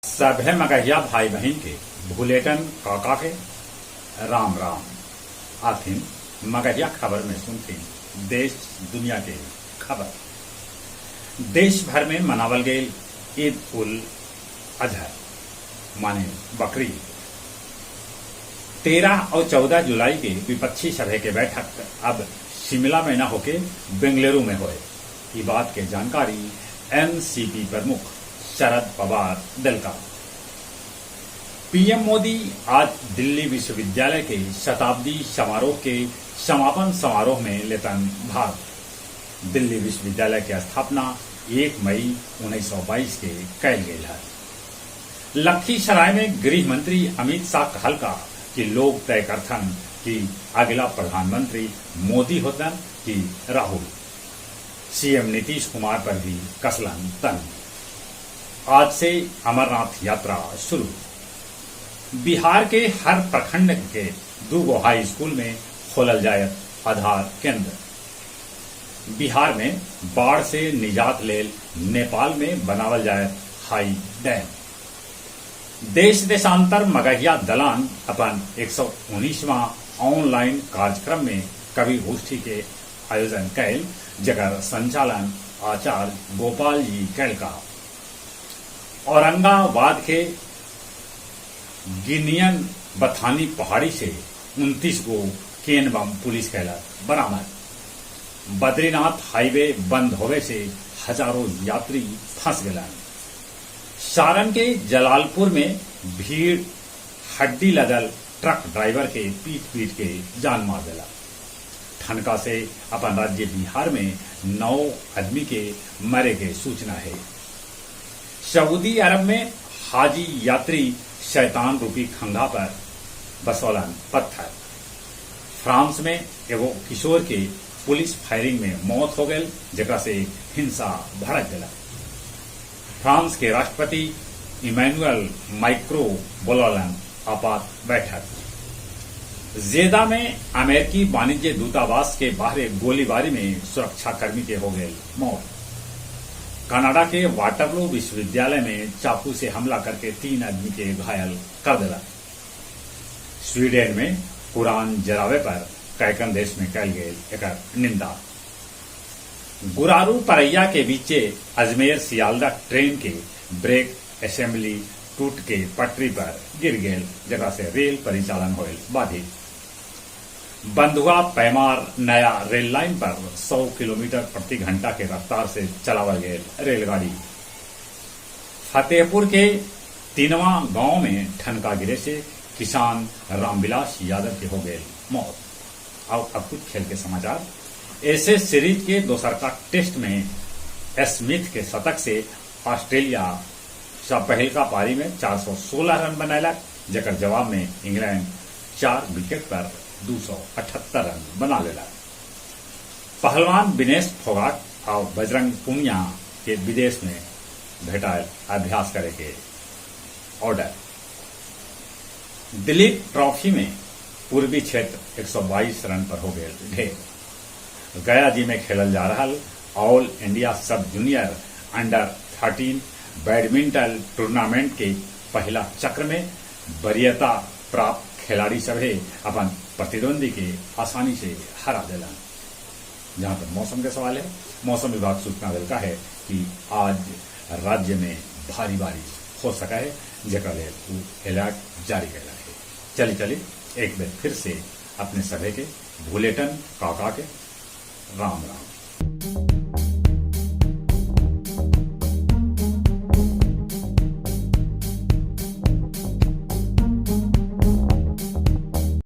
सभे मगहिया भाई बहिन के भुलेटन काका के राम राम। आथिन मगहिया खबर में सुनथिन देश दुनिया के खबर। देश भर में मनावल गईल ईद उल अजहा माने बकरीद। 13 और 14 जुलाई के विपक्षी सभा के बैठक अब शिमला में न होके बेंगलुरु में होए। ई बात के जानकारी एनसीपी प्रमुख शरद पवार दिलका। पीएम मोदी आज दिल्ली विश्वविद्यालय के शताब्दी समारोह के समापन समारोह में लेतन भाग। दिल्ली विश्वविद्यालय के स्थापना 1 मई 1922 के कैल गेल है। लखीसराय में गृह मंत्री अमित शाह कहलका कि लोग तय करथन कि अगला प्रधानमंत्री मोदी होतन कि राहुल। सीएम नीतीश कुमार पर भी कसलन तन। आज से अमरनाथ यात्रा शुरू। बिहार के हर प्रखंड के 2 हाई स्कूल में खोलल जायत आधार केंद्र। बिहार में बाढ़ से निजात लेल नेपाल में बनावल जायत हाई डैम। देश देशांतर मगहिया दलान अपन 119वां ऑनलाइन कार्यक्रम में कवि गोष्ठी के आयोजन कैल, जकर संचालन आचार्य गोपाल जी कैलका। औरंगाबाद के गिनियन बथानी पहाड़ी से 29 गो केन बम पुलिस कैलक बरामद। बद्रीनाथ हाईवे बंद होवे से हजारों यात्री फंस गए। सारण के जलालपुर में भीड़ हड्डी लदल ट्रक ड्राइवर के पीट पीट के जान मार दिला। ठनका से अपन राज्य बिहार में 9 आदमी के मरे के सूचना है। सऊदी अरब में हाजी यात्री शैतान रूपी खंगा पर बसौलन पत्थर। फ्रांस में एगो किशोर के पुलिस फायरिंग में मौत हो गई, जकरा से हिंसा भड़क गया। फ्रांस के राष्ट्रपति इमैनुअल माइक्रो बोलौलन आपात बैठक। जेदा में अमेरिकी वाणिज्य दूतावास के बाहर गोलीबारी में सुरक्षाकर्मी के हो गए मौत। कनाडा के वाटरलू विश्वविद्यालय में चाकू से हमला करके 3 आदमी के घायल कर दिला। स्वीडन में कुरान जरावे पर कैकन देश में कैल गए एकर निंदा। गुरारू परैया के बीचे अजमेर सियालदा ट्रेन के ब्रेक असेंबली टूट के पटरी पर गिर गेल, जकरा से रेल परिचालन होल बाधित। बंधुआ पैमार नया रेल लाइन पर 100 किलोमीटर प्रति घंटा के रफ्तार से चलावल गेल रेलगाड़ी। फतेहपुर के तीनवा गांव में ठनका गिरे से किसान रामविलास यादव के हो गए मौत। और अब कुछ खेल के समाचार। ऐसे सीरीज के दोसर का टेस्ट में स्मिथ के शतक से ऑस्ट्रेलिया पहलका पारी में 416 रन बनैलक, जकर जवाब में इंग्लैंड 4 विकेट पर 278 रन बना लेलक। पहलवान विनेश फोगाट और बजरंग पुनिया के विदेश में भेटायल अभ्यास करे के ऑर्डर। दिलीप ट्रॉफी में पूर्वी क्षेत्र 122 रन पर हो गए ढेर। गया जी में खेलल जा रहा All India sub junior under 13 badminton tournament के पहला चक्र में वरीयता प्राप्त खिलाड़ी सभे अपन प्रतिद्वंदी के आसानी से हरा दिलन। जहां तक मौसम के सवाल है, मौसम विभाग सूचना दिलका है कि आज राज्य में भारी बारिश हो सका है, जकरा लेल उ अलर्ट जारी कैला है। चली चली एक बार फिर से अपने सभे के भुलेटन काका के राम राम।